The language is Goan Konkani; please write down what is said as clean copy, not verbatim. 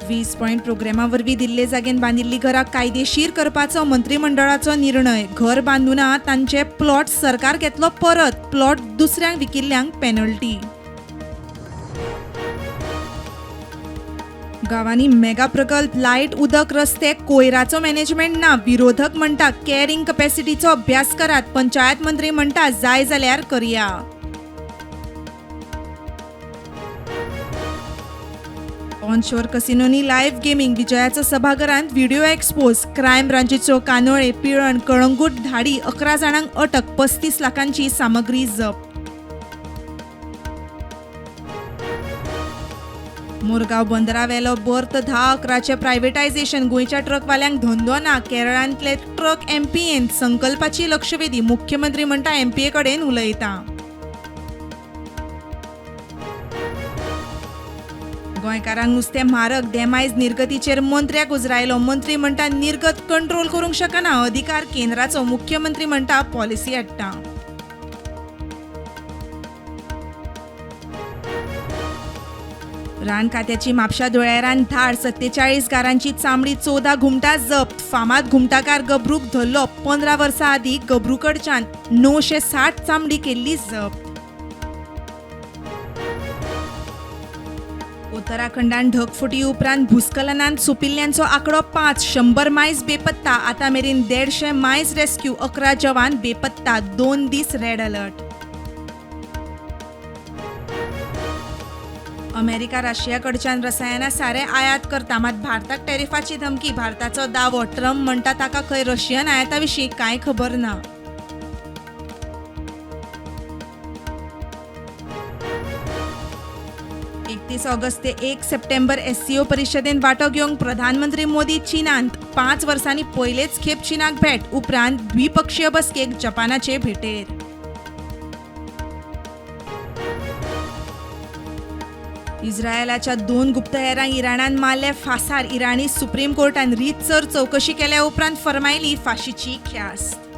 20 पॉयंट प्रोग्रामा वरवीं दिल्ले जागेन बांदिल्ली घरां कायदेशीर करपाचो मंत्रिमंडळाचो निर्णय. घर बांदूना तांचे प्लॉट सरकार घेतलो परत, प्लॉट दुसऱ्यांक विकिल्ल्यांक पेनल्टी. गांवांनी मेगा प्रकल्प, लायट, उदक, रस्ते, कोयराचो मॅनेजमेंट ना. विरोधक म्हणटा कॅरिंग कपॅसिटीचो अभ्यास करात. पंचायत मंत्री म्हणटा जाय जाल्यार करया. ऑनशोर कसिनोनी लायव्ह गेमिंग, विजयाचो सभाघरांत video expose. Crime ब्रांचीचो कानोळे, Pilerne, Calangute धाडी, 11 जाणांक अटक, 35 लाखांची सामग्री जप्त. मुरगांव बंदरावेलो बर्थ 10-11 प्रायव्हेटायझेशन, गोंयच्या ट्रकवाल्यांक धंदो ना. केरळांतले ट्रक एमपीएन संकल्पाची लक्षवेधी, मुख्यमंत्री म्हणटा एमपीए कडेन उलयता. गोंयकारांक नुस्तें म्हारग, देमायज निर्गतीचेर मंत्र्याक उजरायलो. मंत्री म्हणटा निर्गत कंट्रोल करूंक शकना, अधिकार केंद्राचो. मुख्यमंत्री म्हणटा पॉलिसी हाडटा. रान खात्याची म्हापशा धुळेरान धाड, 47 गारांची चामडी, 14 घुमटां जप्त. फामाद घुमटाकार गबरूक धरलो. 15 वर्सां आदीं गबरू कडच्यान 960 चामडी केल्ली जप्त. उत्तराखंडान ढगफुटी उपरांत भूस्खलनान सोंपिल्ल्यांचो आंकडो 5, 100 मायज बेपत्ता. आतां मेरेन 150 मायज रेस्क्यू, 11 जवान बेपत्ता. 2 दीस रेड अलर्ट. अमेरिका रशिया कडच्यान रसायनां सारें आयात करता, मात भारताक टॅरिफाची धमकी. भारताचो दावो, ट्रम्प म्हणटा ताका खंय रशियन आयाता विशीं कांय खबर ना. 31 ऑगस्ट ते 1 सप्टेंबर एससीओ परिशदेन वांटो घेवंक प्रधानमंत्री मोदी चीनांत. 5 वर्सांनी पयलेच खेप चीनाक भेट, उपरांत द्विपक्षीय बसकेक जपानाचे भेटेर. इस्रायलाच्या 2 गुप्तहेरांक इराणान मारले फासार. इराणी सुप्रीम कोर्टान रीतसर चवकशी केल्या उपरांत फर्मायली फाशीची ख्यास्त.